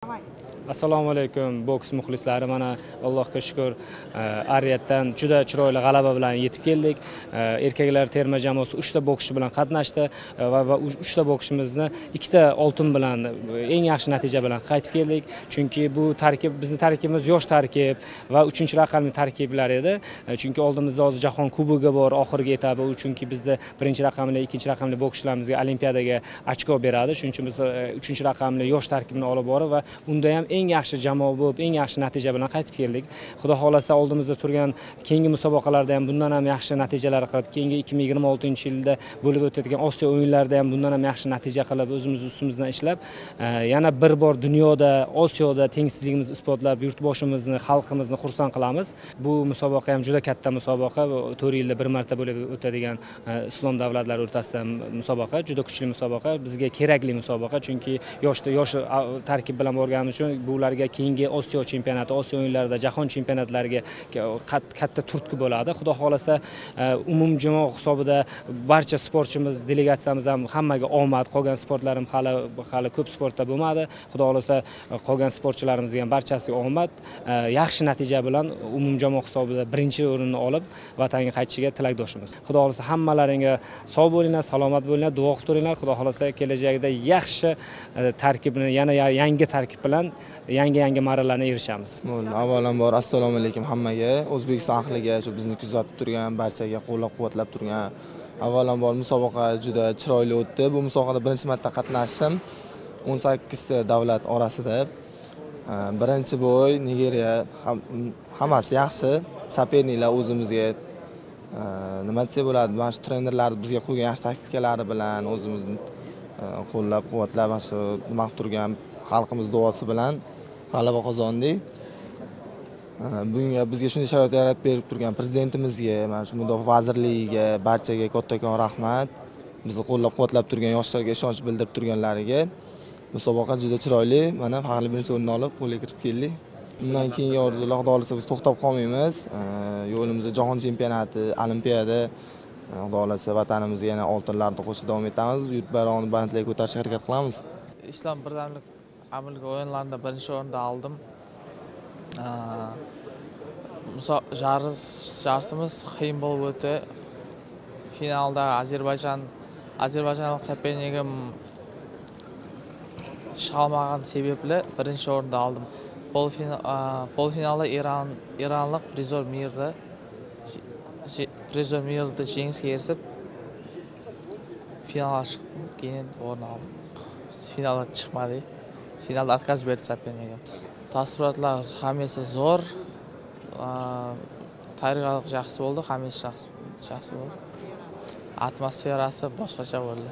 Assalomu alaykum boks muxlislari. Mana Allohga shukr, Ar-Riyaddan juda chiroyli g'alaba bilan yetib keldik. Erkaklar terma jamoasi 3 ta bokschi bilan qatnashdi va 3 ta bokschimizni 2 ta oltin bilan eng yaxshi natija bilan qaytib keldik. Chunki bu tarkib, bizni tarkibimiz yosh tarkib va 3-raqamli tarkiblar edi. Chunki oldimizda hozir Jahon Kubogi bor, oxirgi etabi, u chunki bizda 1-raqamli, 2-raqamli bokschilarimizga olimpiadaga ochko beradi. Shuning uchun biz 3-raqamli yosh tarkibni olib borib va unda ham eng yaxshi jamoa bo'lib, eng yaxshi natija bilan qaytib keldik. Xudo xohlasa oldimizda turgan keyingi musobaqalarda ham bundan ham yaxshi natijalar qilib, keyingi 2026-yilda bo'lib o'tadigan Osiyo o'yinlarida ham bundan ham yaxshi natija qilib, o'zimiz ustimizdan ishlab, yana bir bor dunyoda, Osiyoda tengsizligimizni isbotlab, yurtboshimizni, xalqimizni xursand qilamiz. Bu musobaqa ham juda katta musobaqa. 4 yilda bir marta bo'lib o'tadigan islom davlatlari o'rtasida musobaqa, juda kuchli musobaqa, bizga kerakli musobaqa, chunki yosh tarkib bilan borganimiz uchun bularga keyingi Osiyo chempionati, Osiyo o'yinlarida, jahon chempionatlariga katta turtki bo'ladi. Xudo xohlasa umumjamoa hisobida barcha sportchimiz, delegatsiyamiz ham hammaga omad. Qolgan sportlarim hali ko'p sportda bo'lmadi. Xudo xohlasa qolgan sportchilarimizga ham barchasiga omad. Yaxshi natija bilan umumjamoa hisobida birinchi o'rinni olib vatanga qaytishiga tilakdoshimiz. Xudo xohlasa hammalaringga sog' bo'linglar, salomat bo'linglar, duo qilib turinglar. Xudo xohlasa kelajakda yaxshi tarkibni, yana yangi tarkib bilan yangi marralarni erishamiz. Avvalambor assalomu alaykum hammaga, O'zbekiston ahliga, shu bizni kuzatib turgan barchaga, qo'llab-quvvatlab turgan. Avvalambor musobaqa juda chiroyli o'tdi. Bu musobaqada birinchi marta qatnashdim. 18 ta davlat orasida. Birinchi bo'y Nigeriya, hammasi yaxshi. Soperniklar o'zimizga nima desa bo'ladi, mana shu trenerlar bizga qo'ygan yaxshi taktikalari bilan o'zimizni qo'llab-quvvatlab, mana shu nima qilib turgan xalqimiz duosi bilan g'alaba qozondik. Bunga bizga shunday sharoit yaratib berib turgan prezidentimizga, mana shu mudofaa vazirligiga, barchaga kattakon rahmat. Bizni qo'llab-quvvatlab turgan yoshlarga ishonch bildirib turganlariga. Musobaqa juda chiroyli. Mana faxrli birinchi o'rinni olib qo'lga kiritib keldik. Bundan keyingi orzular, Xudo xohlasa biz to'xtab qolmaymiz. Yo'limizda jahon chempionati, olimpiada, Xudo xohlasa vatanimizga yana oltinlarni qo'shib davom etamiz. Yurt bayrog'ini balandlarga ko'tarishga harakat qilamiz. Islom birdamlik amirlik o'yinlarida birinchi o'rinni oldim. Жарысымыз qiyin bo'lib o'tdi. Finalda Azerbayjonlik сопернигim chiqa olmagan sebepli birinchi o'rinni oldim. Полуфиналда Iranlik Prizor Mirni жеңіске erishib finalga chiqdim, keyin o'rin oldim. Finalga chiqmadik. Finalda отказ berdi сопернигim. Taassurotlar hammasi zo'r. Tayyorgarlik yaxshi bo'ldi, hammasi yaxshi bo'ldi. Atmosferasi boshqacha bo'ldi.